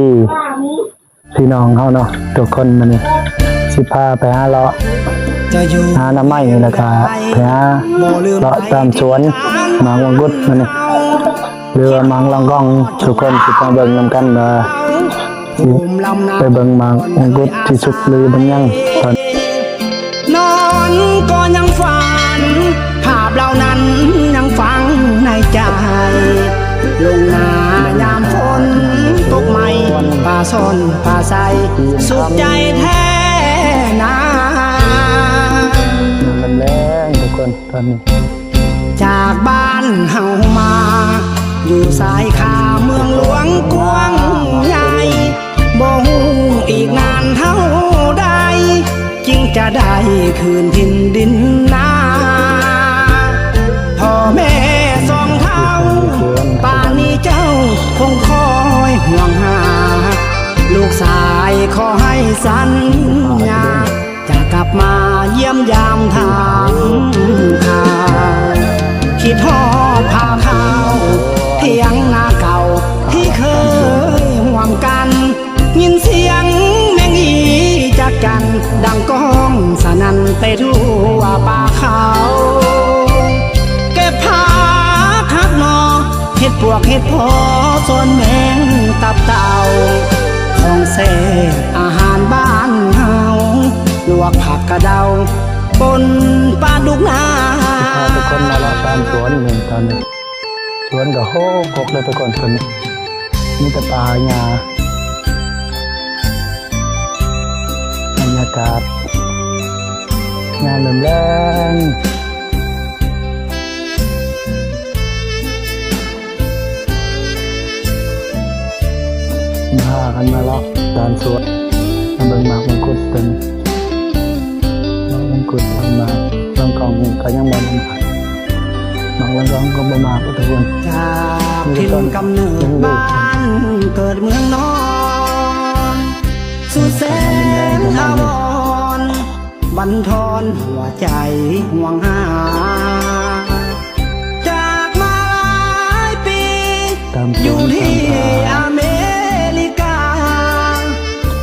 ທີ່ພີ່ນ້ອງເຮົາເນາະ ທຸກຄົນ ມື້ນີ້ຊິພາໄປຫາເລາະ ຫາໜໍ່ໄມ້ ແລ້ວກະໄປຫາເລາະຕາມສວນໝາກມັງຄຸດມື້ນີ້ ຫຼືວ່າໝາກລອງກອງ ທຸກຄົນຊິໄປເບິ່ງນຳກັນວ່າ ຊິໄປເບິ່ງໝາກມັງຄຸດທີ່ສຸກຫຼືມັນຍັງ ຕອນ ນອນກໍຍັງຝັນ ພາບເຫຼົ່ານັ້ນຍັງຝັງໃນໃຈ ລົງນາຍາມຝົນຕົກໃໝ່ ປາຊ່ອນປາໃສ ສຸກໃຈແທ້ນາ. ແລງໆ ທຸກຄົນ ຕອນນີ້ ຈາກບ້ານເຮົາມາ ຢູ່ຊາຍຄາເມືອງຫຼວງກວ້າງໃຫຍ່ ບໍ່ຮູ້ອີກນານເທົ່າໃດ ຈຶ່ງຈະໄດ້ຄືນຖິ່ນດິນນາ. ພໍ່ແມ່ສອງເຖົ້າ ປານນີ້ເຈົ້າຄົງຄອຍຫ່ວງຫາ ລູກຊາຍຂໍໃຫ້ສັນຍາ ຈະກັບມາຢ້ຽມຢາມຖາມຂ່າວ ຄິດຮອດພາເຂົ້າຖຽງນາເກົ່າທີ່ເຄີຍຮ່ວມກັນ ຍິນສຽງແມງອີຈັກຈັ່ນດັງກ້ອງສະໜັ່ນໄປທົ່ວປ່າເຂົາ ເກັບຜັກຫັກໜໍ່ ເຫັດປວກເຫັດເຜາະ ສ່ວນແມງຕັບເຕົ່າ ຂອງແຊບອາຫານບ້ານເຮົາ ລວກຜັກກະເດົາ ປົ່ນປາດຸກນາ. ພາທຸກຄົນມາເລາະຕາມສວນນີ້ ຕອນນີ້ ສວນກໍໂຫ ກົກເລີຍທຸກຄົນ ຕົວນີ້ມີແຕ່ປ່າຫຍ້າ ບັນຍາກາດຍາມເລີ່ມແລງ. ພາກັນມາເລາະຕາມສວນ ມາເບິ່ງໝາກມັງຄຸດເພິ່ນ ໝາກມັງຄຸດ ໝາກລອງກອງກໍຍັງບໍ່ ໝາກລອງກອງກໍບໍ່ໝາກທຸກຄົນ ຈາກຖິ່ນກຳເນີດບ້ານເກີດເມືອງນອນ ສຸດແສນອາວອນ ບັນທອນຫົວໃຈຫ່ວງຫາ ຈາກມາຫຼາຍປີ ຢູ່ທີ່ອາເມລິກາ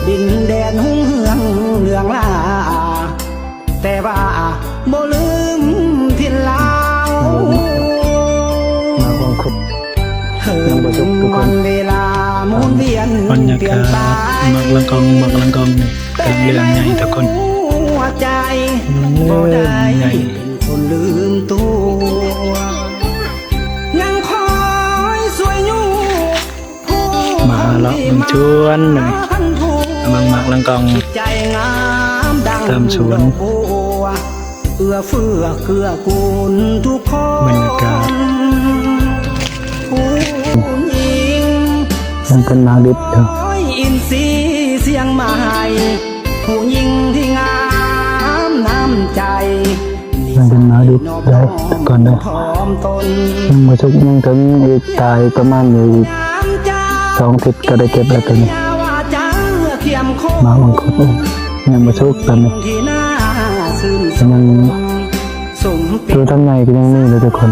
ດິນແດນຮຸ່ງເຮືອງເລື່ອງລາ ແຕ່ວ່າບໍ່ລືມຖິ່ນລາວ ມາຄວາມຄິດ ເຖິງວັນເວລາໝູນວຽນປ່ຽນໄປ ບັນຍາກາດໝາກລອງກອງ ໝາກລອງກອງນີ້ ເລື່ອງໃຫຍ່ທຸກຄົນ ແຕ່ໃນຫົວໃຈບໍ່ໄດ້ເປັນຄົນລືມຕົວ ຍັງຄອຍຊ່ວຍຍູ້ ມາເລາະເບິ່ງສວນ ເບິ່ງໝາກລອງກອງ ຕາມສວນ ເອື້ອເຟື້ອເກື້ອກູນທຸກຄົນ ບັນຍາກາດ ຜູ້ຍິງ ຍັງເປັນໝາກດິບຢູ່ ຮ້ອຍອິນຊີຊຽງໃໝ່ ຜູ້ຍິງທີ່ງາມນ້ຳໃຈ ຍັງເປັນໝາກດິບໄດ້ກ່ອນເດີ ຍັງບໍ່ສຸກ ຍັງເຖິງອີກ ຕາຍປະມານຢູ່ອີກສອງທິດກໍໄດ້ເກັບແລ້ວຕົວນີ້ ໝາກມັງຄຸດ ຍັງບໍ່ສຸກຕົວນີ້ ມັນ ຕົວທັງໃນກໍຍັງມີເລີຍທຸກຄົນ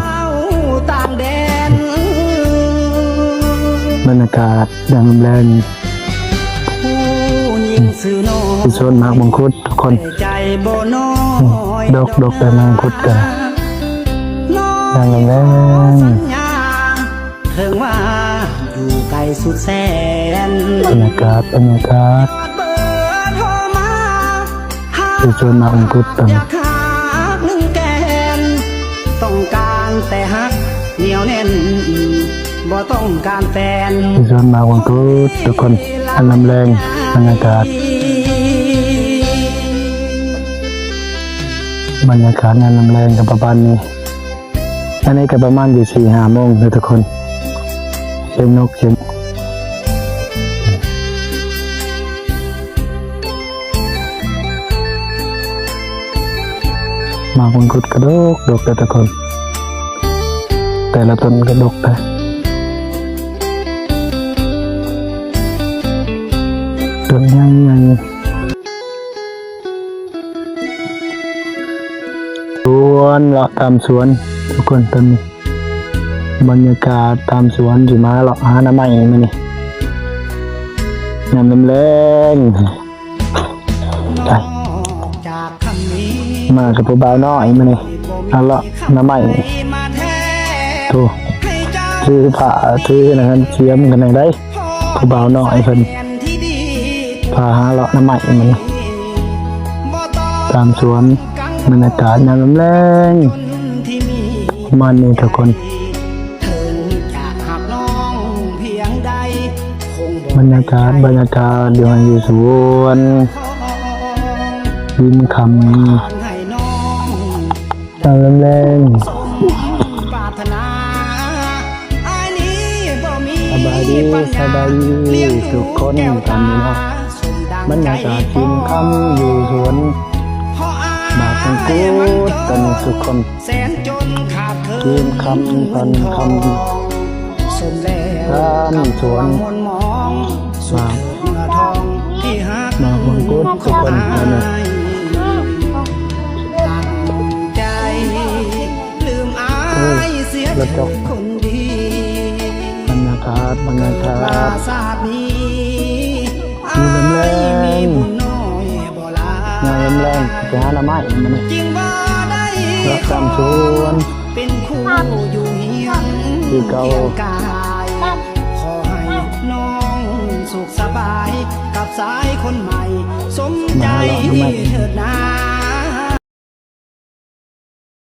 ບັນຍາກາດຍາມແລງ ຢູ່ສວນໝາກມັງຄຸດທຸກຄົນ ດົກໆ ແຕ່ມັງຄຸດກໍຍາມແລງ ເຖິງວ່າຢູ່ໄກສຸດແສນ ບັນຍາກາດ ບັນຍາກາດ ຢູ່ສວນໝາກມັງຄຸດຕົວນີ້ ຢາກຮັກໜຶ່ງແກ່ນ ຕ້ອງການແຕ່ຮັກໜຽວແໜ້ນ ບໍ່ຕ້ອງການແຟນ ຢູ່ສວນໝາກມັງຄຸດທຸກຄົນ ຍາມແລງ ບັນຍາກາດ ບັນຍາກາດຍາມແລງກໍປະມານນີ້ ອັນນີ້ກໍປະມານຢູ່ສີ່ຫ້າໂມງເດີທຸກຄົນ ສຽງນົກ ສຽງ ໝາກມັງຄຸດກະດົກໆ ເດີທຸກຄົນ ແຕ່ລະຕົ້ນກະດົກເດີ ຕົ້ນໃຫຍ່ໆ. ສວນ ເລາະຕາມສວນທຸກຄົນ ຕອນນີ້ບັນຍາກາດຕາມສວນ ຊິມາເລາະຫາໜໍ່ໄມ້ມື້ນີ້ ຍາມແລງໆ ໄປ ມາກັບຜູ້ບ່າວນ້ອຍມື້ນີ້ ຫາເລາະໜໍ່ໄມ້ ໂທ້ ຖືຜ້າຖືນັ້ນ ກຽມກັນແນວໃດ ຜູ້ບ່າວນ້ອຍເພິ່ນ ພາຫາເລາະໜໍ່ໄມ້ມື້ນີ້ ຕາມສວນ ບັນຍາກາດຍາມແລງໆ ປະມານນີ້ທຸກຄົນ. ບັນຍາກາດ ບັນຍາກາດຢູ່ໄຮ່ຢູ່ສວນ ຍາມຄ່ຳ ຍາມແລງໆ ສະບາຍດີ ສະບາຍດີທຸກຄົນ ຕອນນີ້ເນາະ ບັນຍາກາດຍາມຄ່ຳຢູ່ສວນໝາກມັງຄຸດ ຕອນນີ້ທຸກຄົນ ຍາມຄ່ຳຕອນຄ່ຳ ຕາມສວນໝາກ ໝາກມັງຄຸດທຸກຄົນ ຕອນນີ້ ໂອ້ ລະຈອກ ບັນຍາກາດ ບັນຍາກາດ ຍາມແລງ ຍາມແລງ ໄປຫາໜໍ່ໄມ້ມື້ນີ້ ເລາະຕາມສວນ ຄືເກົ່າ ມາຫາເລາະໜໍ່ໄມ້